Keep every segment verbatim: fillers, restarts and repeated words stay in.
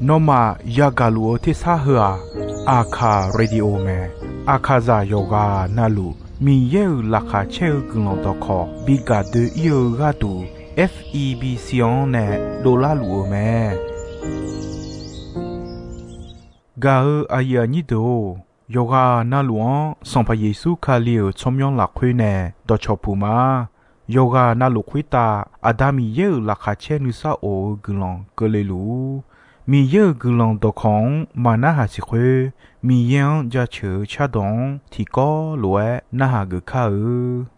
Nawmaf yagaq luf-eu tersar heu-aq, Aqkaq Radio mae. Aqkaqzaq yawqghaq navluf Miqyaer-euq laqkhaq caer-eu guiqlanq dawqkawq bi gaq doe-ir-eu gharduq, F E B C-anr nae dovlar luf-eu mae. Gaq-eu aqyuif aqnyir deuq-or, yawqghaq navluf-anr Sanqpaq Yeqsur Kali-euq tsawrmyanr lafkhoer nae dawqcawq puq ma. Yawqghaq navluf khoertav Aqda Miqyaer-euq laqkhaq caer nuisar of-eu guiqlanq keuvle luf-ur. Miqyaer-euq guiqlanq dawqkawq-anr maqnarhaq siq khoer, Miqyaer-anr jaceuq-eu cardawq-anr tiqkawv lof-aer narhaq geuf kar-eu.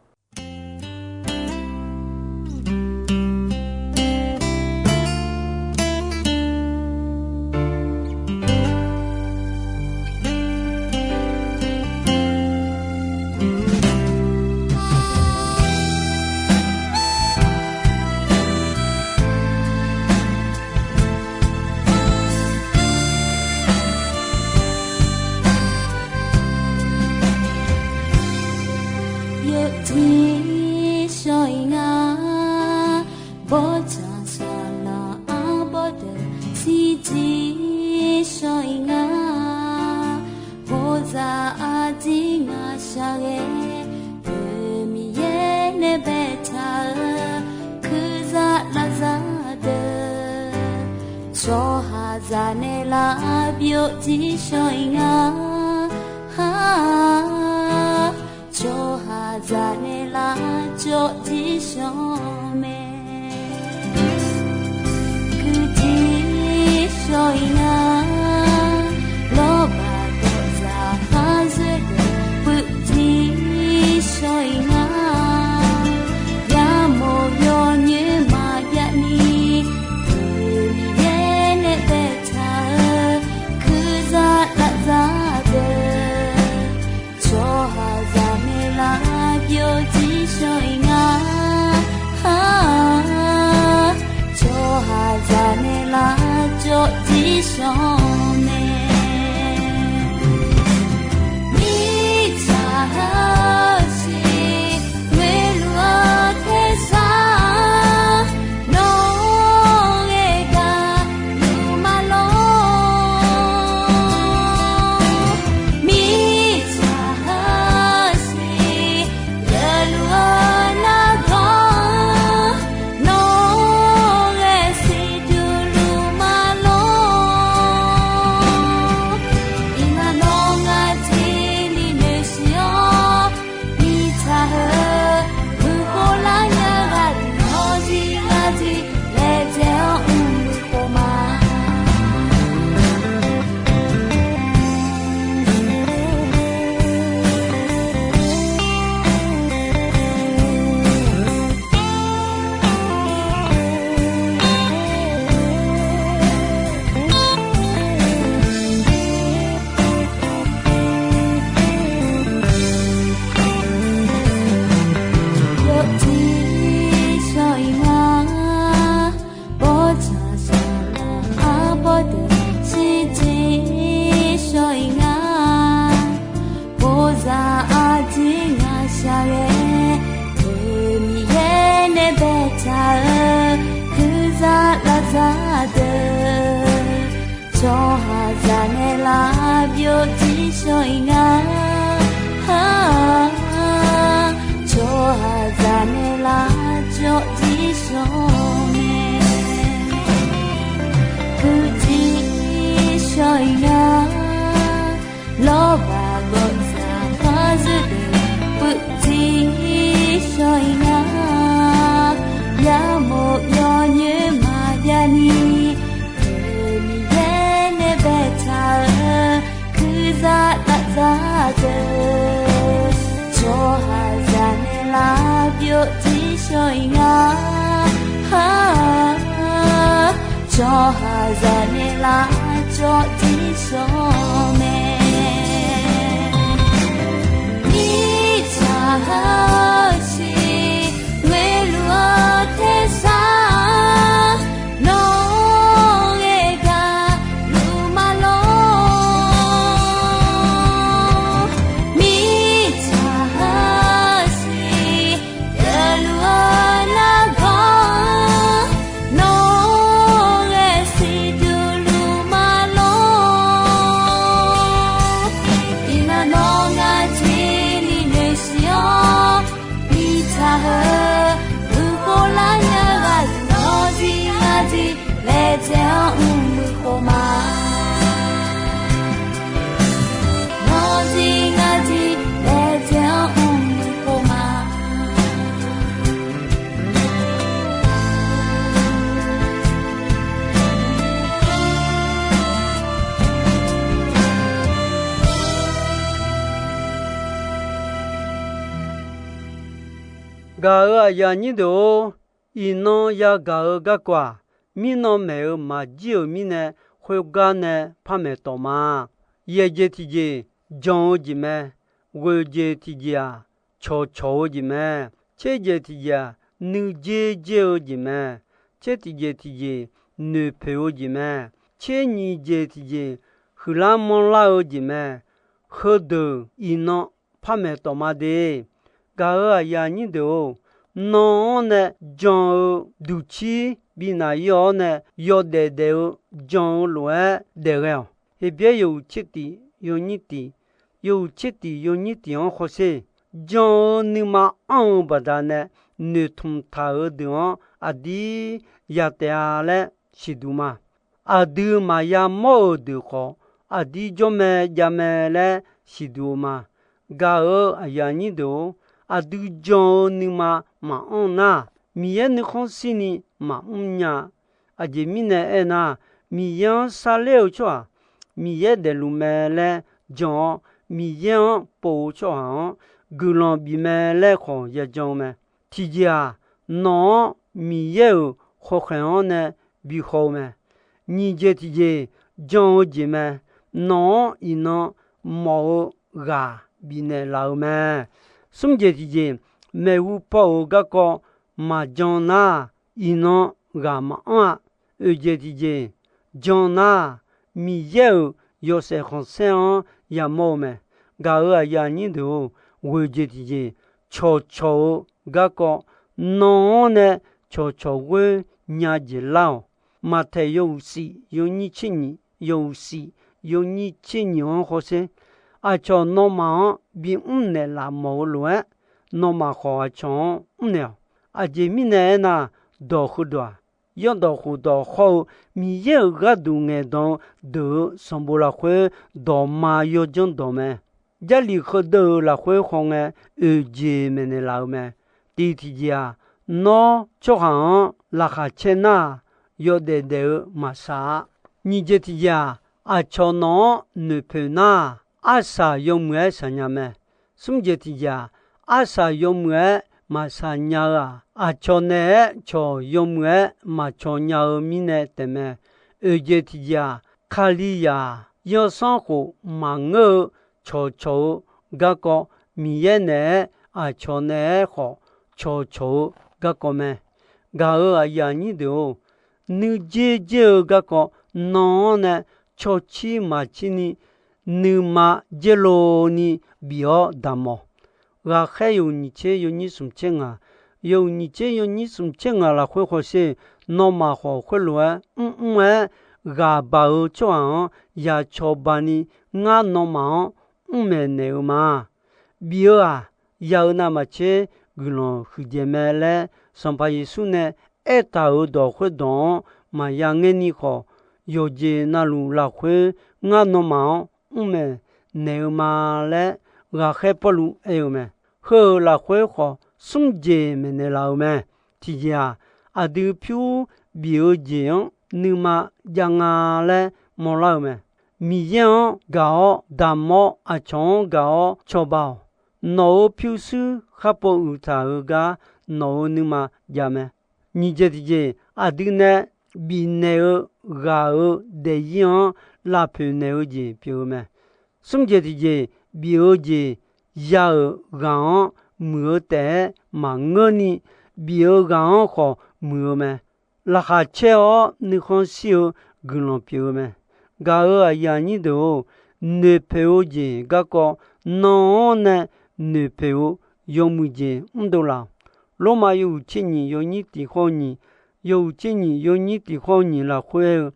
Yawjir shawr-ir nga, bawrtsanq saqlaq arbawr deuq shirjir shawr-ir nga. Bawzaq arjir ngaq shaqghae, deuq Miqyaer nae baetaq-eu, kurzaq lavzaq deuq, tsawrhaqzaq nae lavbyov jir shawr-ir nga. Tsawrhaqzaq nae lavcawv jir shawr mae. Kuirjir shawr-ir nga, lawrbaq dawqzaq khar zoer deuq puivjir shawr-ir nga. Yamawr yawnyoer maqjav ni, deuq Miqyaer nae baetaq-eu, kurzaq lavzaq deuq, tsawrhaqzaq nae lavbyov jir shawr-ir nga. Tsawrhaqzaq nae lavcawv jir shawr mae. Mirtsaq heusiq ngoeqluf-eu tersar, nawr-eu gaqluf ma lor. Mirtsaq heusiq geufluf-eu nargawr, nawr-eu ghae siqduq luf ma lor. Iqnan nawr ngar jir ni noeqsiq-awr, mirtsaq heu, buq khov lar nya ghaq deuq nawr jir ngar jir laejae-awr mr-eu khof ma. Yawjir shawr-ir nga, bawrtsanq saqlaq arbawr deuq shirjir shawr-ir nga. Bawzaq arjir ngaq shaqghae, deuq Miqyaer nae baetaq-eu, kurzaq lavzaq deuq, tsawrhaqzaq nae lavbyov jir shawr-ir nga. Tsawrhaqzaq nae lavcawv jir shawr mae. Puivjir shawr-ir nga, lawrbaq gawqzaq khar zoer deuq puivjir shawr-ir nga. Yamawr yawnyoer maqjav ni, deuq Miqyaer nae baetaq-eu, kurzaq lavzaq deuq, tsawrhaqzaq nae lavbyov jir shawr-ir nga. Tsawrhaqzaq nae lavcawv jir shawr mae. Mirtsaq heusiq ngoeqluf-eu tersar, nawr-eu ghae gaqluf ma lor. Mirtsaq heusiq geufluf-eu nargawr, nawr-eu Gaq-euq aqyuif aqnyir deuq-or, iqnan yagaq-eu garkawv-aq, mirnan maeq-euq maqjir-euq mirnae, khoergar nae par maeq tawq ma. Yaeqjeq tiqjeq, jan-eu jeq mae. Ghoeq jeq tiqjeq-aq, cawqcawq-eu jeq mae. Tser jeq tiqjeq-aq, nuijer jer-eu jeq mae. Tser tiqjeq tiqjeq, noeqpoeq-eu jeq mae. Tser nyiq jeq tiqjeq, huiqlar manrlar-eu jeq mae. Heudeuq iqnan par maeq tawq ma de. Gaq-euq aqyuif aqnyir deuq-or, nan-anr nae jan-eu duqcir bi naq-ir-awr nae, yawdaef daef-eu jan-eu lof-aer daef ghae-awq. Heqbyaer yawhuiq tser tiq yawnyir tiq, yawhuiq tser tiq yawnyir tiq-anr hawsher. Jan-eu nuima anr-eu baqdanae, noeqtmq taq-euq deuq-anr aqdir ya taef-a laer siqduq ma. Aqdui maqya mawr-euq deuq khawf, aqdir jawr mae jav mae laer siqduq-eu ma. Gaq-euq aqyuif aqnyir deuq-or, aqdui jan-eu nuima maqanr nar, Miqyaer nuikhanr shirni maqmr nya. Aqjeq mirnae aernar, Miqyaer-anr sarler-eu tsawrhaq, Miqyaer daefluf mae laer jan-awr, Miqyaer-anr pov-eu tsawrhaq-anr guiqlanq bif mae laer khawf yajan-eu mae. Tiqjeq-aq, nawq-anr Miqyaer-euq hawkhaeq-anr nae bihaw-eu mae. Nyiq jeq tiqjeq, jan-eu jeq mae. Nawq-anr iqnan mawf-eu ghaq bifnaeq laf-eu mae. Smr jeq tiqjeq, maeqhu paw-euq garkawv maqjan nar, iqnan ghaq maqanr-a. Oeq jeq tiqjeq, jan nar, Miqyaer-euq yawshaef khanqsaer-anr yamawr-eu mae. Gaq-euq aqyuif aqnyir deuq-or, ghoeq jeq tiqjeq, cawqcawq-eu garkawv nan-anr nae cawqcawq ghoer nya jeq lar-awq. Maqtaeq yawhuiq shif yawnyir tser nyiq, yawhuiq shif yawnyir tser nyiq-anr hawsher. Aqcawq nawmaf-anr bimr naeqlaf mawf-eu lof-aer, nawmaf khawf aqcawq-anr mrnaeq-awq. Aqjeq mirnae aernar, dawq heudawq-aq, yawrdawq khofdawq hawr-eu Miqyaer-euq gharduq ngaeqdan-eu deuq-euq sanqbof lafkhoer dawqma yawdzanr dawq mae. Jarlif heudeuq-euq lafkhoer hawngae, oeq jeq maeqnaeq laf-eu mae. Tiq tiqjeq-aq, nawr tsawrhaq-anr laqkhaq caer nar-aq, yawdaef daef-eu maqsaq-a. Nyiq jeq tiqjeq-aq, aqcawq nawq-anr noeqpoeq nar-aq, arsaq yawmuiq-aer saqnya mae. Smr jeq tiqjeq-aq, arsaq yawmuiq-aer maqsaq nya-eu-aq, aqcawq naeq-aer cawq yawmuiq-aer maqcawq nya-eu mirnae taefmae. Oeq jeq tiqjeq-aq, Kalizaq-aq, yawsanr khof maqngeur-eu cawqcawq-eu garkawv, Miqyaer naeq-aer aqcawq naeq-aer khawf cawqcawq-eu garkawv mae. Gaq-euq aqyuif aqnyir deuq-or, nuijer jer-eu garkawv nan-anr nae cawcir maqcir ni, nuima jaerlov ni bif-awr daqmawq. Ghaqkhaer yawhuiq nyiq tser yawnyir smq tser ngaq, yawhuiq nyiq tser yawnyir smq tser ngaq lafkhoer hawsher. Nawmaf khawf khoerlof-aer mrmr-aer ghaq baq-eu tsawrhaq-anr ya cawba ni, ngar nawmaf-anr mr maeqnaeq-eu ma. Bif-eu-aq, ya-eu navmaqtser guiqlanq huiqdzaeq mae laer Sanqpaq Yeqsur nae aertaq-euq dawq khoerdawq-anr maqya ngaer ni khawf, yawqjeq navluf lafkhoer ngar nawmaf-anr mr maeqnaeq-eu ma laer ghaqkhaer Pawrluv aer-eu mae. Heu-euq lafkhoer khawf, smr jeq maeqnaeq laf-eu mae. Tiqjeq-aq, aqdui pyur bif-eu jeq-anr nuima jav nga laer mawrlar-eu mae. Miqyaer-anr gaq-awr daqmawr, aqcawq-anr gaq-awr cawba-awq. Nawq-euq pyurshuir kharpov uiqtaq-eu gar nawq-euq nuima jav mae. Nyiq jeq tiqjeq, aqdui nae bifnaeq-eu ghaq-euq daefzir-anr lavpoeq naeq-eu jeq pyeuf-eu mae. Smr jeq tiqjeq, bif-eu jeq ya-euq ghaq-anr muiq-eu taef-aer maqngeur ni, bif-eu ghaq-anr khawf muiq-eu mae. Laqkhaq caer-awr nuikhanr shir-eu guiqlanq pyeuf-eu mae. Gaq-euq aqyuif aqnyir deuq-or, noeqpoeq-eu jeq garkawv nan-anr nae noeqpoeq-eu yawmuiq jeq mrdov laf-awq. Lormav yawhuiq tser nyiq yawnyir tiq khawr nyiq, yawhuiq tser nyiq yawnyir tiq khawr nyiq lafkhoer aer-eu,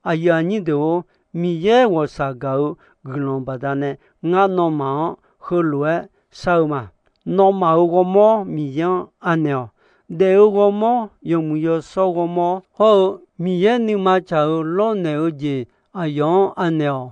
aqyuif aqnyir deuq-or, Miqyaer ghawqshaq gaq-eu guiqlanq baqdanae ngar nawmaf-anr heulof-aer shar-eu ma. Nawmaf-euq ghawrmawr Miqyaer-anr anaeq-awq. Daef-eu ghawrmawr, yawmuiq yawshawr ghawrmawr hawr-eu Miqyaer nuima tsaq-eu lawrnaeq-eu jeq aqyawf-anr anaeq-awq.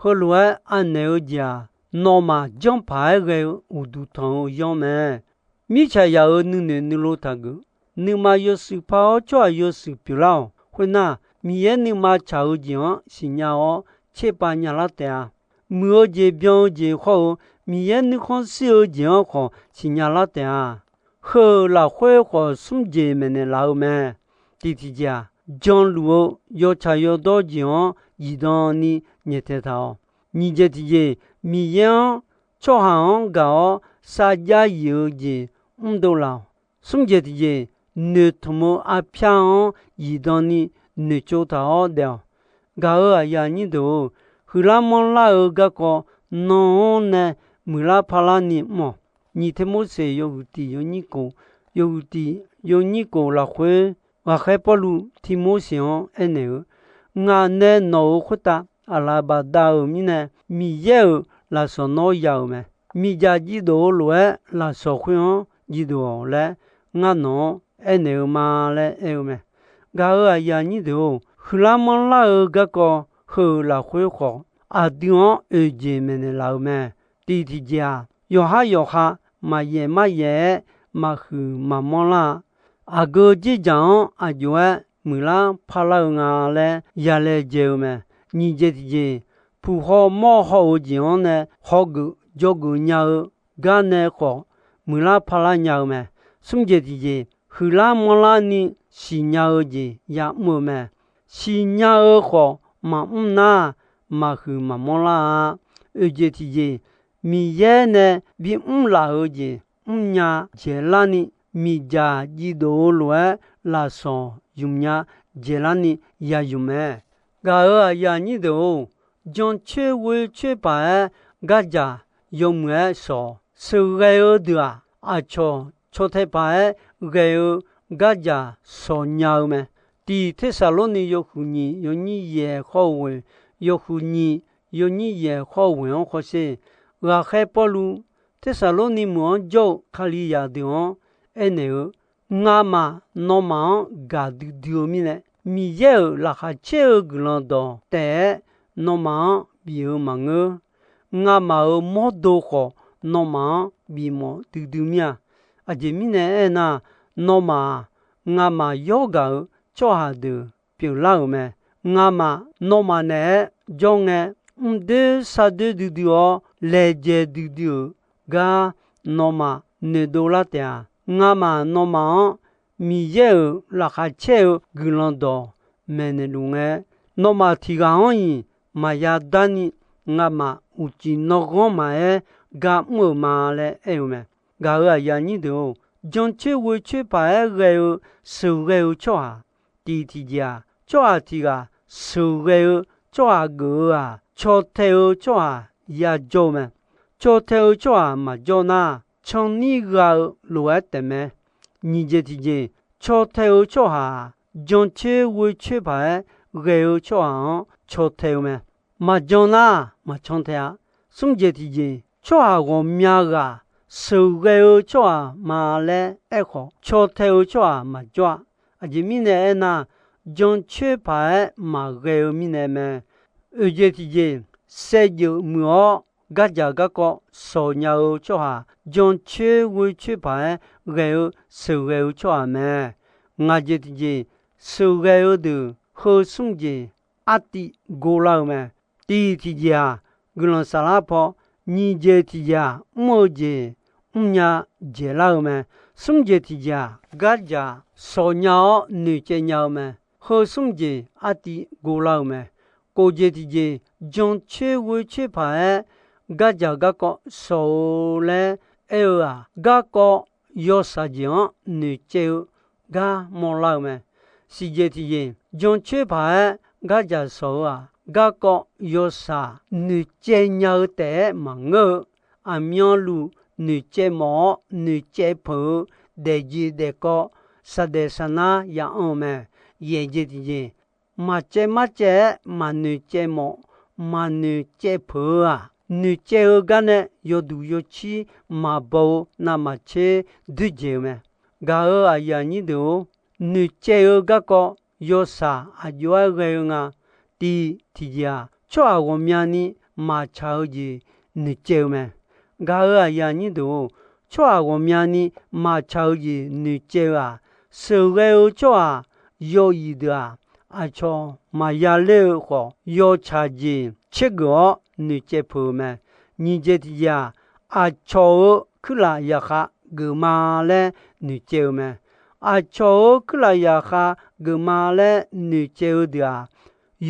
Heulof-aer anaeq-eu jeq-aq, nawmaf janrpaq-aer ghae-eu uqduq tanq-eu yanr mae. Mirtsaq yaq-euq nuinoeq nuilov taqgeuf. Nuima yawshuif par-awr tsawrhaq yawshuif pyeuflar-awq. Khoernar, Miqyaer nuima tsaq-eu jeq-anr siqnya-awr tserpav nyalar taef-a. Muiq-eu jeq byan-eu jeq hawr-eu Miqyaer nuikhanr shir-eu jeq-anr khawf siqnya lar taef-a. Heu-euq lafkhoer khawf smr jeq maeqnaeq laf-eu mae. Tiq tiqjeq-aq, janluf-eu yawtsaq yawdawr jeq-anr zifdan ni nyaeftaeq taq-awq. Nyiq jeq tiqjeq, Miqyaer-anr tsawrhaq-anr gaq-awr sarjax yif-eu jeq mrdov laf-awq. Smr jeq tiqjeq, noeqtmq-eu arpyar-anr zifdan ni noeqtsov taq-awr daef-awq. Gaq-euq aqyuif aqnyir deuq-or, huiqlar manrlar-eu garkawv nan-anr nae muiqlar parlar ni mr-awq. Nyiq Termorseq yawhuiq tiq yawnyir kof, yawhuiq tiq yawnyir kof lafkhoer, ghaqkhaer Pawrluv Termorseq-anr aernaeq-eu, Ngaq nae nawq-euq khoertav aqlaf bafdav-euq mirnae, Miqyaer-euq lafsawq nawr ya-euq mae. Miqdzaq jivdov-eu lof-aer lafsawq khoer-anr jivdov-awq laer ngar nawq-anr aernaeq-eu ma laer aer-eu mae. Gaq-euq aqyuif aqnyir deuq-or, huiqlar manrlar-eu garkawv heu-euq lafkhoer khawf, aqdui-anr oeq jeq maeqnaeq laf-eu mae. Tiq tiqjeq-aq, yawqhar yawqha maqyaef maryaef-aer maqhuiq maqmanr lar-a. Aqgeu dzerdzaq-anr aq jov-aer muiqlar parlar-eu nga laer yalaejae-eu mae. Nyiq jeq tiqjeq, puq haw mawr haw-euq jeq-anr nae hawgeuf dzawgeuf nya-eu gar nae khawf muiqlar parlar nya-eu mae. Smr jeq tiqjeq, huiqlar manrlar ni siqnya-eu jeq ya'mr-eu mae. Siqnya-eu khawf maqmr nar, maqhuiq maqmanr lar-a. Oeq jeq tiqjeq, Miqyaer nae bimr laf-eu jeq mrnya dzaeqlar ni, miqdzaq jivdov-eu lof-aer lafsawq ymq nya dzaeqlar ni ya ymq mae. Gaq-euq aqyuif aqnyir deuq-or, jancoer ghoer coer paq-aer gardzaq yawmuiq-aer shawq-awq. Sheuqghae-eu deuq-aq, aqcawq caw tae paq-aer ghae-eu gardzaq shawq nya-eu mae. Tiq Tersaqlorni yawhuiq nyiq yawnyir yaeq khawr-eu ghoeq, yawhuiq nyiq yawnyir yaeq khawr-eu ghoeq-anr khawsher, ghaqkhaer Pawrluv Tersaqlorni meuq-anr jawr-eu Kalizaq deuq-anr aernaeq-eu, Ngamaf nawmaf-anr gaqdui dui-eu mirnae, Miqyaer-euq laqkhaq caer-eu guiqlanq dawq taef-aer nawmaf-anr bif-eu maqngeur. Ngamaf-euq mawrdo khawf nawmaf-anr bifmawf duidui mir-a. Aqjeq mirnae aernar, nawmaf-aq, ngamaf yawr gaq-euq tsawrhaq deuq pyeuflar-euq mae. Ngamaf nawmaf naeq-aer jawr ngae, mrdoer sardoer duidui-awr laejae duidui-euq gar nawmaf noeqdov lar taef-a. Ngamaf nawmaf-anr Miqyaer-euq laqkhaq caer-eu guiqlanq dawq maeqnaeq luf ngae, nawmaf tiq ghaq-anr-iq maqya darni ngamaf uqcif nanghanr maqaer gar mr-euq ma laer aer-eu mae. Gaq-euq aqyuif aqnyir deuq-or, jancoer ghoer coer paq-aer ghae-eu sheuqghae-eu tsawrhaq tiq tiqjeq-aq, tsawrhaq tiq ghaq sheuqghae-eu tsawrhaq geuf-eu-aq, caw tae-eu tsawrhaq yajawr-eu mae. Caw tae-eu tsawrhaq maqjawr nar, canrnir gha-eu lof-aer taefmae. Nyiq jeq tiqjeq, caw tae-eu tsawrhaq-aq, jancoer ghoer coer paq-aer ghae-eu tsawrhaq-anr caw tae-eu mae. Maqjan nar, maqcan tae-a. Smr jeq tiqjeq, tsawrhaq ghawqmya ghaq sheuqghae-eu tsawrhaq ma laer aerkhawf, caw tae-eu tsawrhaq maqjawr-a. Aqjeq mirnae aernar, jancoer paq-aer maqghae-eu mirnae mae. Oeq jeq tiqjeq, saevdzeuf muiq-awr gardzaq garkawv shawq nya-eu tsawrhaq, jancoer ghoer coer paq-aer ghae-eu sheuqghae-eu tsawrhaq mae. Ngaq jeq tiqjeq, sheuqghae-eu deuq heu smr jeq artiv gorlar-eu mae. Tiq tiqjeq-aq, guiqlanq saflar paw, nyiq jeq tiqjeq-aq, mr-eu jeq mrnya dzaeqlar-eu mae. Smr jeq tiqjeq-aq, gardzaq shawq nya-awr noeqcaev nya-eu mae. Heu smr jeq artiv gorlar-eu mae. Kof jeq tiqjeq, jancoer ghoer coer paq-aer gardzaq garkawv shawq-eu laer aer-eu-aq, garkawv yawshaq jeq-anr noeqcaev-eu gar mawrlar-eu mae. Siq jeq tiqjeq, jancoer paq-aer gardzaq shawq-eu-aq, garkawv yawshaq noeqcaev nya-eu taef-aer maqngeur-eu, aqmyanluf noeqcaev mawf-awr noeqcaev peuq-eu daefjeq daefkawv saqdaef saqnar ya anr-eu mae. Yaeq jeq tiqjeq, maqcaev marcaev-aer maqnoeq caev mawf, maqnoeq caev peuq-eu-aq, noeqcaev-eu gar nae yawduq yawcir maqbaw-eu navmaqtser doerjeq-eu mae. Gaq-euq aqyuif aqnyir deuq-or, noeqcaev-eu garkawv yawshaq aqjox-aer ghae-eu nga. Tiq tiqjeq-aq, tsawrhaq ghawqmyani maqtsaq-eu jeq noeqcaev-eu mae. Gaq-euq aqyuif aqnyir deuq-or, tsawrhaq ghawqmyani maqtsaq-eu jeq noeqcaev-eu-aq, sheuqghae-eu tsawrhaq yawzif deuq-aq, aqcawq maqya ler-eu khawf, yawtsaq jeq tsergeuf-awr noeqcaev peuq-eu mae. Nyiq jeq tiqjeq-aq, aqcawq-euq kuirlaf yaqkhav geufma laer noeqcaev-eu mae. Aqcawq-euq kuirlaf zaqkhav geufma laer noeqcaev-eu deuq-aq,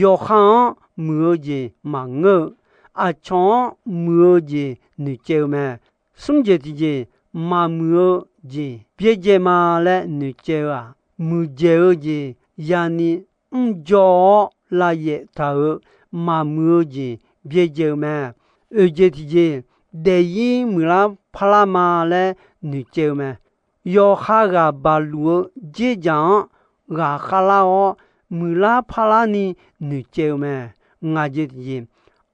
yawqha-anr muiq-eu jeq maqngeur-eu, aqcawq-anr muiq-eu jeq noeqcaev-eu mae. Smr jeq tiqjeq, maqmuiq-eu jeq byaerdzae ma laer noeqcaev-eu-aq, muiqdzaeq-eu jeq yani mrjawr-awr lavyaef taq-euq maqmuiq-eu jeq byaerdzae-eu mae. Oeq jeq tiqjeq, daefzir muiqlar parlar ma laer noeqcaev-eu mae. Yawqha ghaq baqluf-eu dzerdzaq-anr ghaqkhav lar-awr, muiqlar parlar ni noeqcaev-eu mae. Ngaq jeq tiqjeq,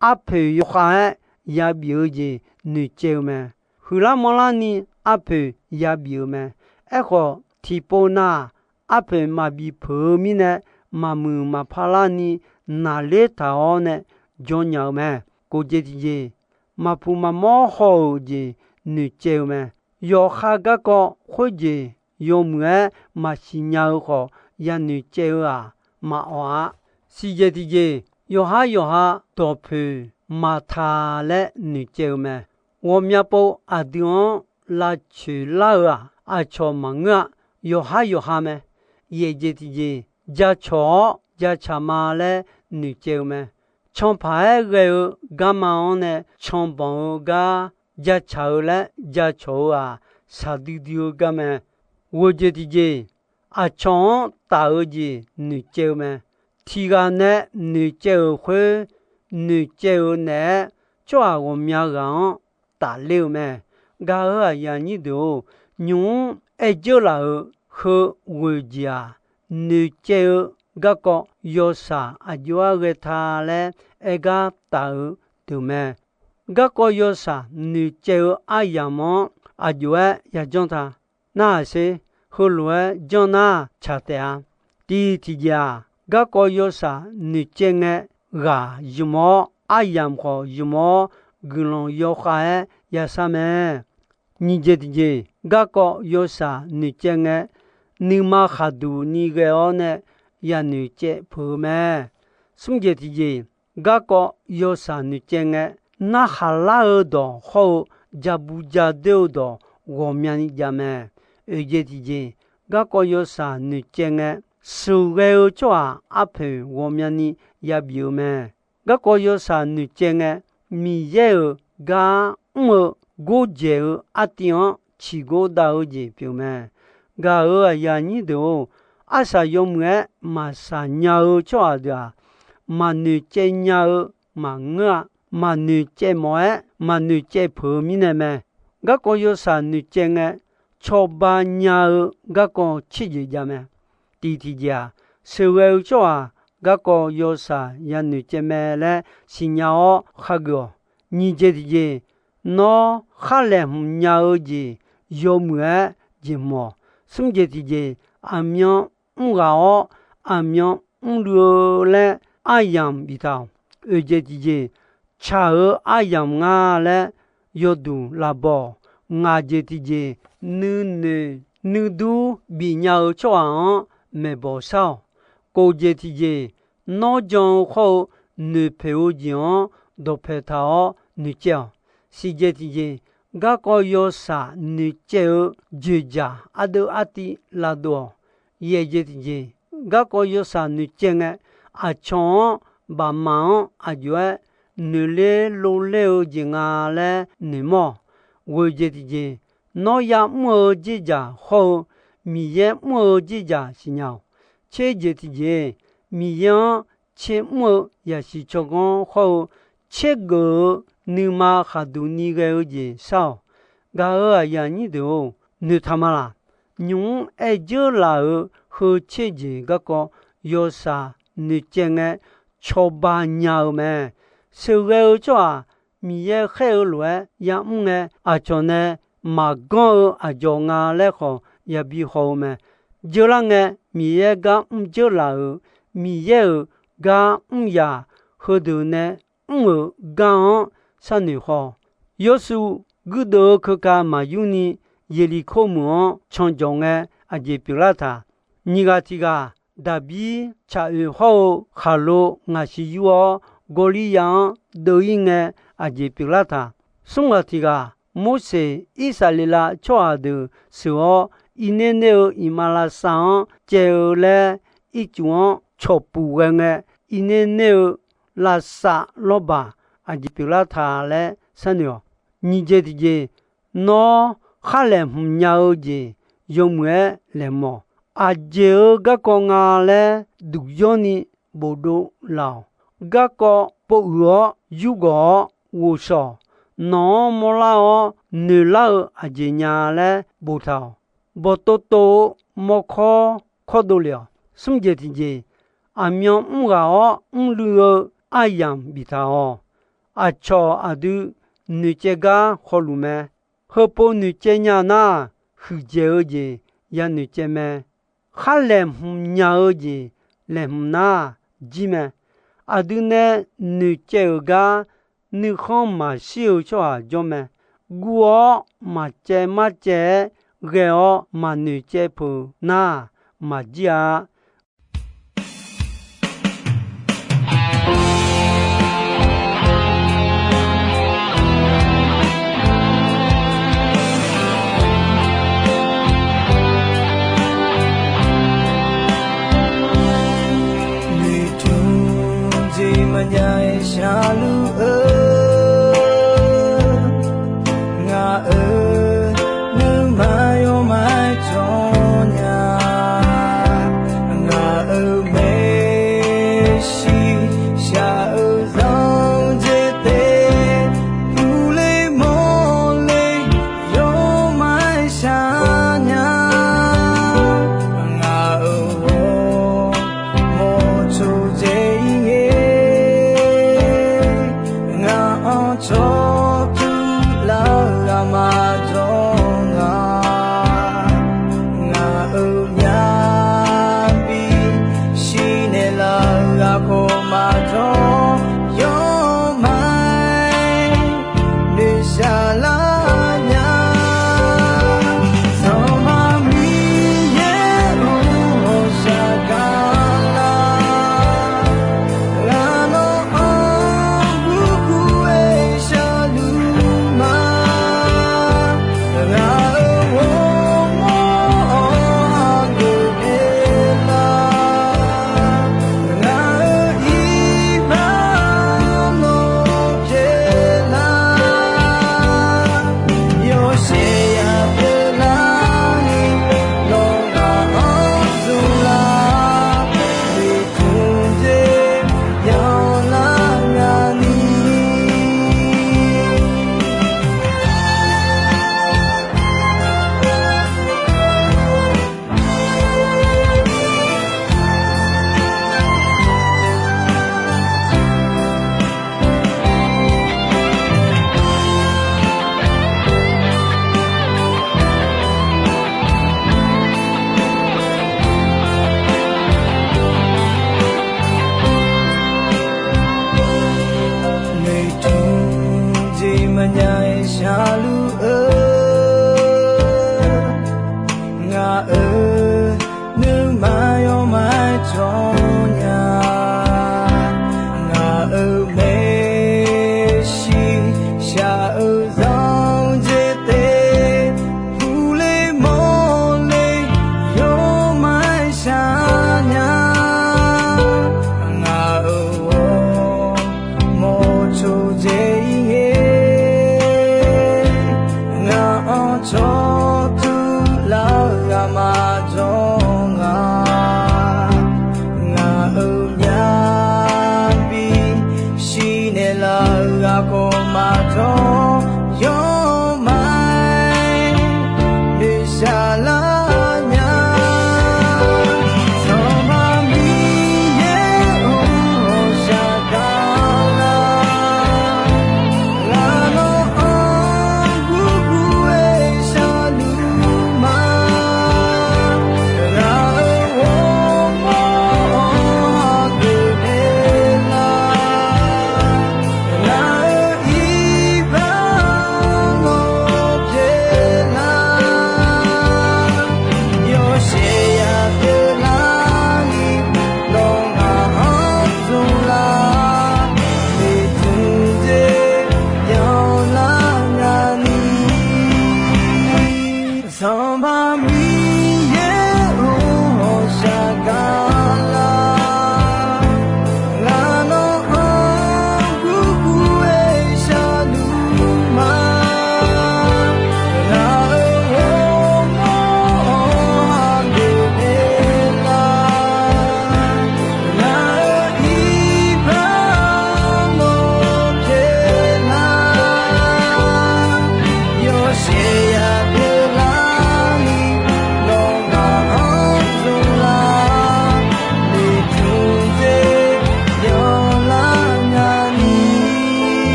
arpoeq yawkhav-aer yabif-eu jeq noeqcaev-eu mae. Huiqlar manrlar ni arpoeq yabif-eu mae. Aerkhawf, tiqpov nav-aq, arpoeq maqbif peuq-eu mirnae, maqmuiq maqpar larni naqler taq-awr nae jawr nya-eu mae. Kof jeq tiqjeq, maqpuq maqmawr haw-euq jeq noeqcaev-eu mae. Yawqha garkawv khoerjeq yawmuiq-aer maqsiq nya-eu khawf, yanoeq caev-eu-aq, maqawq-a. Siqjeq tiqjeq, yawqhar yawqha dawqpoeq maqtaq laer noeqcaev-eu mae. Ghawqmya pov aqdui-anr lavcoeq lar-eu-aq, aqcawq maqngeur-a. Yawqhar yawqha mae. Yaeq jeq tiqjeq, jacawq-awr jacaq ma laer noeqcaev-eu mae. Canpaq-aer ghae-eu garma-anr nae canbanq-eu gar jacaq-eu laer jacawq-eu-aq, shaqdui dui-eu gar mae. Ghoeq jeq tiqjeq, aqcawq-anr taf-eu jeq noeqcaev-eu mae. Tiq ghaq nae noeqcaev-euq khoer, noeqcaev-eu naeq-aer tsawrhaq ghawqmya ghaq-anr tafler-eu mae. Gaq-euq aqyuif aqnyir deuq-or, nymq-mr aer dzeur laf-euq heu ghoeq jeq-aq, noeqcaev-eu garkawv yawshaq aqjox-aer ghae ta laer aer gar taf-eu deuq mae. Garkawv yawshaq noeqcaev-eu aryamq-anr aqjox-aer yajanr ta. Narhaq sher, heulof-aer janr nar tsaq taef-a. Tiq tiqjeq-aq, garkawv yawshaq noeqcaev ngae ghaq ymq-awr, aryamq khawf ymq-awr, guiqlanq yawkhav-aer yashar mae. Nyiq jeq tiqjeq, garkawv yawshaq noeqcaev ngae, nuima khaqduq ni ghae-awr nae yanoeq caev peuq-eu mae. Smr jeq tiqjeq, garkawv yawshaq noeqcaev ngae, narhaq lar-eu dawq hawr-eu, ja bu ja doer-eu dawq ghawqmyani jav mae. Oeq jeq tiqjeq, garkawv yawshaq noeqcaev ngae, sheuqghae-eu tsawrhaq arpoeq ghawqmyani yabif-eu mae. Garkawv yawshaq noeqcaev ngae, Miqyaer-euq gar mr-eu gordzaeq-eu artiv-anr ciqgor dav-eu jeq pyeuf mae. Gaq-euq aqyuif aqnyir deuq-or, arsaq yawmuiq-aer maqsaq nya-eu tsawrhaq deuq-aq, maqnoeq caev nya-eu maqngeur-a. Maqnoeq caev mawf-aer maqnoeq caev peuq-eu mirnae mae. Garkawv yawshaq noeqcaev ngae, cawba nya-eu garkawv tserjeq jav mae. Tiq tiqjeq-aq, sheuqghae-eu tsawrhaq garkawv yawshaq yanoeq caev mae laer siqnya-awr khageuf-awq. Nyiq jeq tiqjeq, nawr khar laeqhmq nya-eu jeq yawmuiq-aer jeqhmq-awq. Smr jeq tiqjeq, aqmyan mr ghaq-awr, aqmyan mrluiv-eu laer aryamq biftaq-awq. Oeq jeq tiqjeq, tsaq-eu aryamq nga laer yawduq lavbaw-awq. Ngaq jeq tiqjeq, nuinoeq nuidur bifnya-eu tsawrhaq-anr maeqbawq shar-awq. Kof jeq tiqjeq, nawr jan-eu khawr-eu noeqpoeq-eu jeq-anr dawqpae taq-awr noeqcaev-awq. Siqjeq tiqjeq, garkawv yawshaq noeqcaev-eu joeqjaq ardeuv artiv lavdov-awq. Yaeq jeq tiqjeq, garkawv yawshaq noeqcaev ngae, aqcawq-anr bafmaq-anr aqjox-aer noeqler lovler-eu jeq nga laer noeqmawr-awq. Ghoeq jeq tiqjeq, nawr ya'mr-eu dzerdzaq hawr-eu Miqyaer mr-eu dzerdzaq siqnya-awq. Tser jeq tiqjeq, Miqyaer-anr tser mr-eu zaqsiq tsawrganr hawr-eu tsergeuf-eu nuima khaqduq ni ghae-eu jeq shar-awq. Gaq-euq aqyuif aqnyir deuq-or, noeqtaq ma laq? Nymq-mr aer dzeur laf-euq heu tser jeq garkawv yawshaq noeqcaev ngae, cawba nya-eu mae. Sheuqghae-eu tsawrhaq Miqyaer khaer-eu lof-aer ya'mr ngae, aqcawq nae maqganr-eu aqdzawq nga laer khawf yabi haw-eu mae. Dzeur lar ngae, Miqyaer gar mr dzeur laf-euq, Miqyaer-euq gar mr yaq, heudeuq nae mr-euq gar-anr sharnoeq haw. Yawshuif guirdeuv-eu keuka maqyur ni, Yeqliqkor meuq-anr canjawq ngae, aqjeq pyeuflar taq. Nyiq ghaq tiq ghaq, Daqbir tsaq oeq hawr-eu khaqlo ngaqsiq yur-awr, Gawrlirya-anr deuv-ir ngae, aqjeq pyeuflar taq. Smr ghaq tiq ghaq, Morseq Irsaqleqlav tsawrhaq deuq sheuq-awr, Irnerner-eu iqmalavshav-anr caev-eu laer, ircuf-anr cawqpuq ghae ngae, Irnerner-eu lavsav lawrbaq aqjeq pyeuflar ta laer sharnoeq-awq. Nyiq jeq tiqjeq, nawr khar laeqhmq nya-eu jeq yawmuiq-aer laeqhmq-awq. Aqjeq-euq garkawv nga laer duqyawrni bofdov laf-awq. Garkawv povuiq-awr yurgawq-awr ghovshaw-awq. Nawq-anr mawrlar-awr noeqlar-eu aqjeq nya laer boftaq-awq. Bawqtov tov-eu mawrkawr kawrdov lef-awq. Smr jeq tiqjeq, aqmyan mrghaq-awr mrluiv-eu aryamq biftaq-awq. Aqcawq aqdui noeqcaev gar hawluf mae. Heupov noeqcaev nya nar, huiqdzaeq-eu jeq yanoeq caev mae. Khar laeqhmq nya-eu jeq laeqhmq nar jir mae. Aqdui nae noeqcaev-euq gar nuikhanr maqshir-eu tsawrhaq jawr mae. Guv-awr maqcaev marcaev-aer ghae-awr maqnoeq caev peuq nar maqjir-a. Noeqtmq jeq maqnya-aer sharluf-eu ngaq-euq nuima yawmaf-aer jawr nya. Ngaq-euq maeqshi shaq-eu zanqdzae taef, uvle mawrle yawmaf-aer shar nya. Ngaq-euq ghawrmawr tsawrdzae-ir ngae, ngaq-anr cawqtmq lar-eu aqma jawr nga. Ngaq-euq myavbi shirnaeq lar-eu aqkawq maqjawr, yawmaf-aer noeqshaq lar nya. Sanqpaq Miqyaer-or, ghawqshaq gar lar, ghaq nawr-anr gurgur-aer sharluf ma. Ngaq-euq ghawrmawr-anr hageuf naeq lar, ngaq-euq iq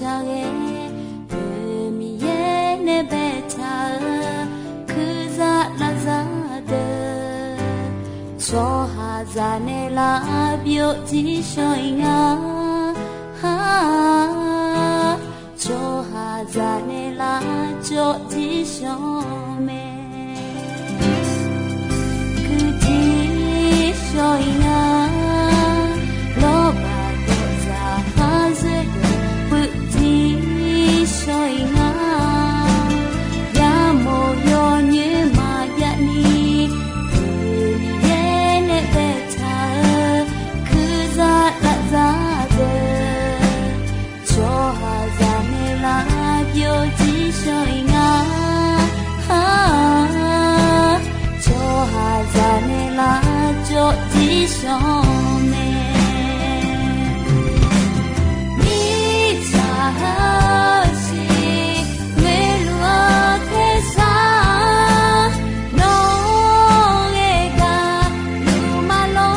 shar ghae, Miqyaer nae baetaq-eu kuirza lavzar deuq, tsawrhaqzaq nae lavbyov jir shawr-iq nga. Tsawrhaqzaq nae lavcawv jir shawr mae. Kuir jir shawr-iq nga. Lawrbaq dawqzaq khar zoer deuq puiv jir shawr-iq nga. Yamawr yawnyoer maqjav ni, Miqyaer nae baetaq-eu kuirza lavzar deuq, tsawrhaqzaq nae lavbyov jir shawr-iq nga. Tsawrhaqzaq nae lavcawv jir shawr mae. Mirtsaq heusiq ghoeluf-eu tersar, nawr-eu gharduq maqlawr.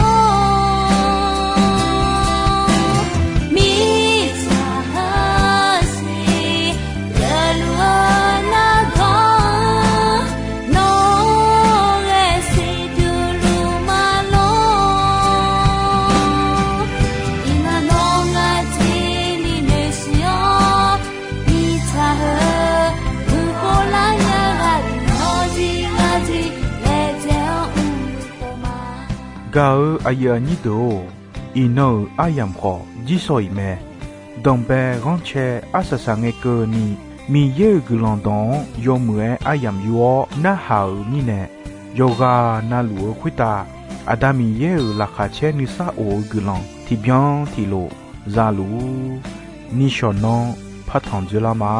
Mirtsaq heusiq ghoeluf-eu nargawr, nawr-eu ghae siqduq luf maqlawr. Iqnan nawr ngar jeq ni noeqsiq-awr, mirtsaq heu buqkhov lar nya gharduq nawr jir ngar jeq laejae-anr mrluf khof ma. Gaq-eu aqyuif aqnyir deuq-or, iqnan-euq aryamq khawf jir shawr-iq mae. Danqbae ghanrcae arsaq saq ngae keuvni, Miqyaer-euq guiqlanq dawq-anr yawmuiq-aer aryamq yur-awr narhaq-euq mirnae, yawqghaq navluf-eu khoertav Aqda Miqyaer-euq laqkhaq caer nuisar of-eu guiqlanq tiqbyan tiqlof za luf-ur. Nishawq nanr partanq dzoerlar ma.